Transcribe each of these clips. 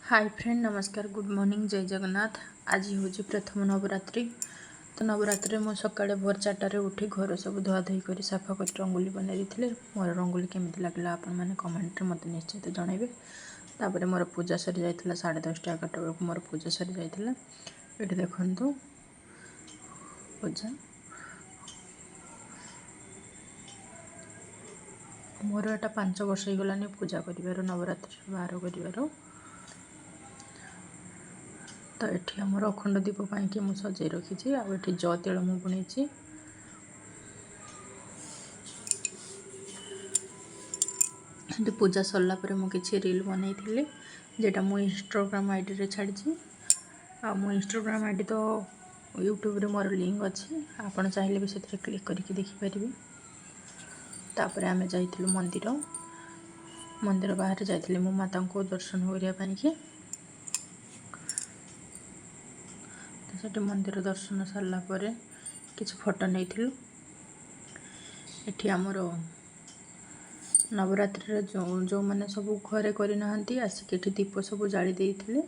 High friend, ନମସ୍କାର, good morning, ଜୟ ଜଗନ୍ନାଥ। ଆଜି ହେଉଛି ପ୍ରଥମ ନବରାତ୍ରି। ତ ନବରାତ୍ରିରେ ମୁଁ ସକାଳେ ଭୋର 4ଟାରେ ଉଠି ଘର ସବୁ ଧୁଆଧୋଇ କରି ସଫା କରି ରଙ୍ଗୋଲି ବନାଇ ଦେଇଥିଲି। ମୋର ରଙ୍ଗୋଲି କେମିତି ଲାଗିଲା ଆପଣମାନେ କମେଣ୍ଟରେ ମୋତେ ନିଶ୍ଚିତ ଜଣାଇବେ। ତାପରେ ମୋର ପୂଜା ସରିଯାଇଥିଲା, 10:30 11ଟା ବେଳକୁ ମୋର ପୂଜା ସରିଯାଇଥିଲା। ଏଠି ଦେଖନ୍ତୁ ପୂଜା ମୋର ଏଇଟା 5 ବର୍ଷ ହେଇଗଲାଣି ପୂଜା କରିବାର, ନବରାତ୍ରି ବାହାର କରିବାର। ତ ଏଠି ଆମର ଅଖଣ୍ଡ ଦୀପ ପାଇଁକି ମୁଁ ସଜେଇ ରଖିଛି। ଆଉ ଏଠି ଜଅ ତେଳ ମୁଁ ବୁଣିଛି। ଏଠି ପୂଜା ସରିଲା ପରେ ମୁଁ କିଛି ରିଲ୍ ବନେଇଥିଲି, ଯେଟା ମୁଁ ଇନଷ୍ଟାଗ୍ରାମ ଆଇଡ଼ିରେ ଛାଡ଼ିଛି। ଆଉ ମୁଁ ଇନଷ୍ଟାଗ୍ରାମ ଆଇଡ଼ି ତ ୟୁଟ୍ୟୁବରେ ମୋର ଲିଙ୍କ୍ ଅଛି, ଆପଣ ଚାହିଁଲେ ବି ସେଥିରେ କ୍ଲିକ୍ କରିକି ଦେଖିପାରିବେ। ତାପରେ ଆମେ ଯାଇଥିଲୁ ମନ୍ଦିର। ମନ୍ଦିର ବାହାରେ ଯାଇଥିଲି ମୁଁ ମାତାଙ୍କୁ ଦର୍ଶନ କରିବା ପାଇଁକି। ତ ସେଠି ମନ୍ଦିର ଦର୍ଶନ ସାରିଲା ପରେ କିଛି ଫଟୋ ନେଇଥିଲୁ। ଏଠି ଆମର ନବରାତ୍ରିରେ ଯେଉଁମାନେ ସବୁ ଘରେ କରିନାହାନ୍ତି ଆସିକି ଏଠି ଦୀପ ସବୁ ଜାଳି ଦେଇଥିଲେ।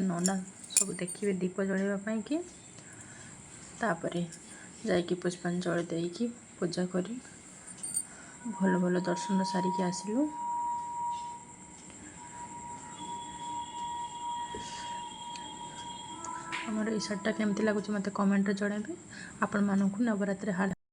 ନନା ସବୁ ଦେଖିବେ ଦୀପ ଜଳାଇବା ପାଇଁକି। ତାପରେ ଯାଇକି ପୁଷ୍ପାଞ୍ଜଳି ଦେଇକି ପୂଜା କରି ଭଲ ଭଲ ଦର୍ଶନ ସାରିକି ଆସିଲୁ। ଆମର ଏଇ ଶାଢ଼ୀଟା କେମିତି ଲାଗୁଛି ମୋତେ କମେଣ୍ଟରେ ଜଣାଇବେ। ଆପଣମାନଙ୍କୁ ନବରାତ୍ରି